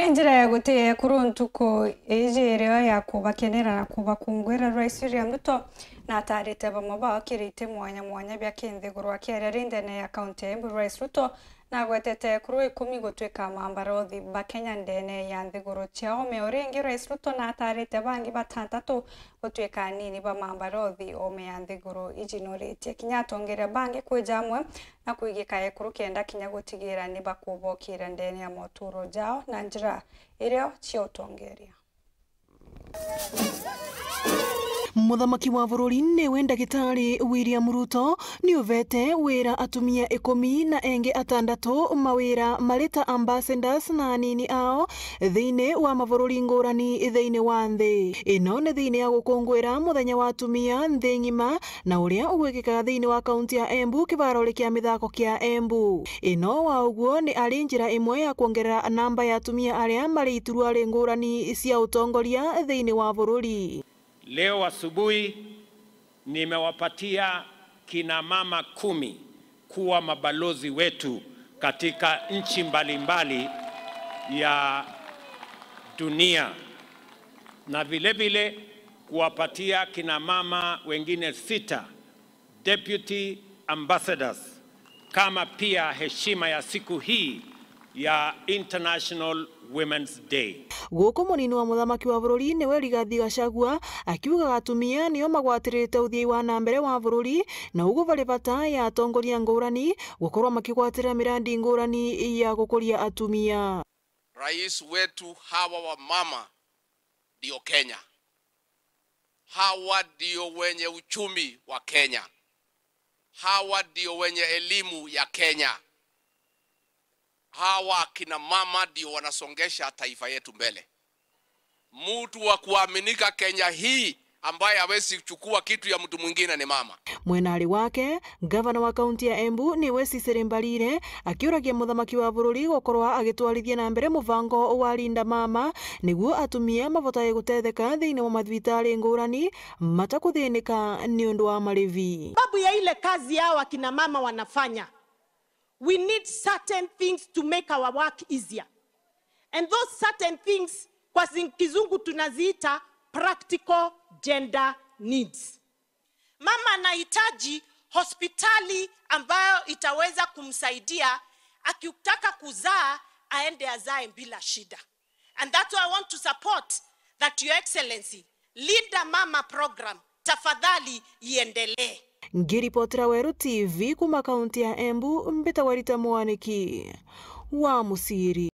Enjira ya gutee kuruntuku ijere ya kubakenera na kubakungwira Rais William Ruto na atarite bamwe bakirite mwanya mwanya bya kinthiguru akiaria rindene ya kaunti ya Embu. Rais Ruto na gwetete kuru 10 gutwika mambarothi ba Kenya ndene ya nthiguru cia ome uringi. Rais Ruto na atarite bangi batantatu gutwika nini ba mambarothi ome ya nthiguru ijinuritie kinya atongeria bangi kwijamwe na kuigika ekuru kenda kinya gutigira ni bakubokira ndene ya moturo jao na njira irio cia utongeria. Muthamaki wa bururi niwe ndagitari William Ruto ni uvete wira atumia 10 na enge 6 mawira marita ambassadors na anini ao thiini wa mabururi ngurani thiini wa nthi ino ni thiini ya gukungwira muthenya wa atumia nthi ng'ima na uria ugwikikaga thiini wa kaunti ya Embu kibarori kia mithako kia Embu. Ino wa uguo ni ari njira imwe ya kuongerera namba ya atumia aria mari iturwa ngurani cia utongoria thiini wa bururi. Leo asubuhi nimewapatia kina mama 10 kuwa mabalozi wetu katika nchi mbalimbali ya dunia, na vile vile kuwapatia kina mama wengine 6 deputy ambassadors kama pia heshima ya siku hii ya International Women's Day. Guku munini wa muthamaki wa bururi niwe Rigathi Gachagua akiugaga atumia nio magwatirite uthii wa na mbere wa bururi na uguo bari bata ya atongoria ngurani gukorwo makigwatira mirandi ngurani ya gukuria atumia. Rais wetu hawa wa mama ndio Kenya, hawa ndio wenye uchumi wa Kenya, hawa ndio wenye elimu ya Kenya, hawa kina mama ndio wanasongesha taifa yetu mbele. Mtu wa kuaminika Kenya hii ambaye hawezi kuchukua kitu ya mtu mwingine ni mama. Mwenari wake gavana wa kaunti ya Embu niwe Cicely Mbarire akiuragia muthamaki wa bururi gukorwo agitwarithia na mbere mubango wa Linda Mama niguo atumia mavotae gutetheka thiini wa mathibitari ngurani matakuthinika ni undu wa marivi. Babu ya ile kazi yao akina mama wanafanya, we need certain things to make our work easier. And those certain things kwa kizungu tunaziita practical gender needs. Mama anahitaji hospitali ambayo itaweza kumsaidia akitaka kuzaa aende azae bila shida. And that's why I want to support that, Your Excellency, Linda Mama program tafadhali iendelee. Ngiripotera Weru TV kuma kaunti ya Embu, mbita warita mwaniki wa Musiri.